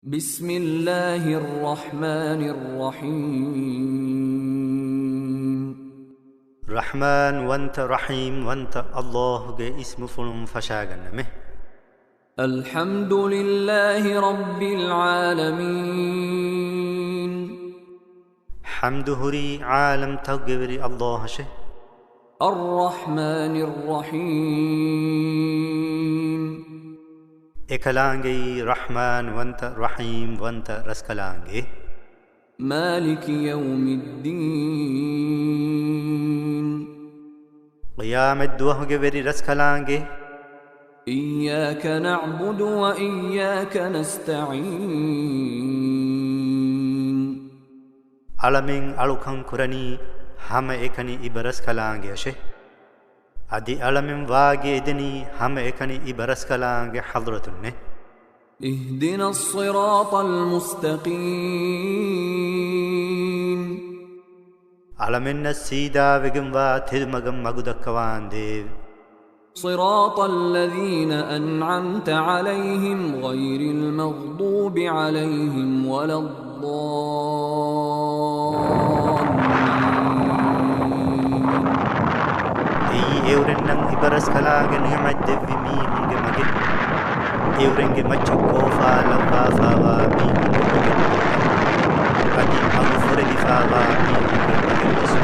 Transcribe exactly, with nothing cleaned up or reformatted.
بسم الله الرحمن الرحيم. ރަޙްމާން ވަންތަ، ރަޙީމް ވަންތަ ﷲގެ އިސްމުފުޅުން ފަށާގަންނަމެ. الحمد لله رب العالمين. ޙަމްދު ހުރީ ޢާލަމްތަކުގެ ވެރި ﷲ އަށެ. الرحمن الرحيم. އެކަލާނގެއީ ރަޙްމާން ވަންތަ، ރަޙީމް ވަންތަ ރަސްކަލާނގެ. مالك يوم الدين. ޤިޔާމަތް ދުވަހުގެ ވެރި ރަސްކަލާނގެ. إياك نعبد وإياك نستعين. އަޅަމެން އަޅުކަން ކުރަނީ ހަމައެކަނި އިބަރަސްކަލާނގެއަށެ. އަދި އަޅަމެން ވާގި އެދެނީ ހަމައެކަނި އިބަރަސްކަލާނގެ ޙަޟްރަތުންނެ. اهدنا الصراط المستقيم. އަޅަމެންނަށް ސީދާވެގެންވާ ތެދުމަގަށް މަގުދައްކަވާނދޭވެ. صراط الذين أنعمت عليهم غير المغضوب عليهم ولا الضالين. އެއީ އެއުރެންނަށް އިބަރަސްކަލާގެ ނިޢުމަތް ދެއްވި މީހުންގެ މަގެއް، އެއުރެންގެ މައްޗަށް ކޯފާ ލައްވާފާވާ މީހުންގެ މަގެއް، އަދި މަގު ފުރެދިފާވާ މީހުންގެ މަގެއް ވެސް.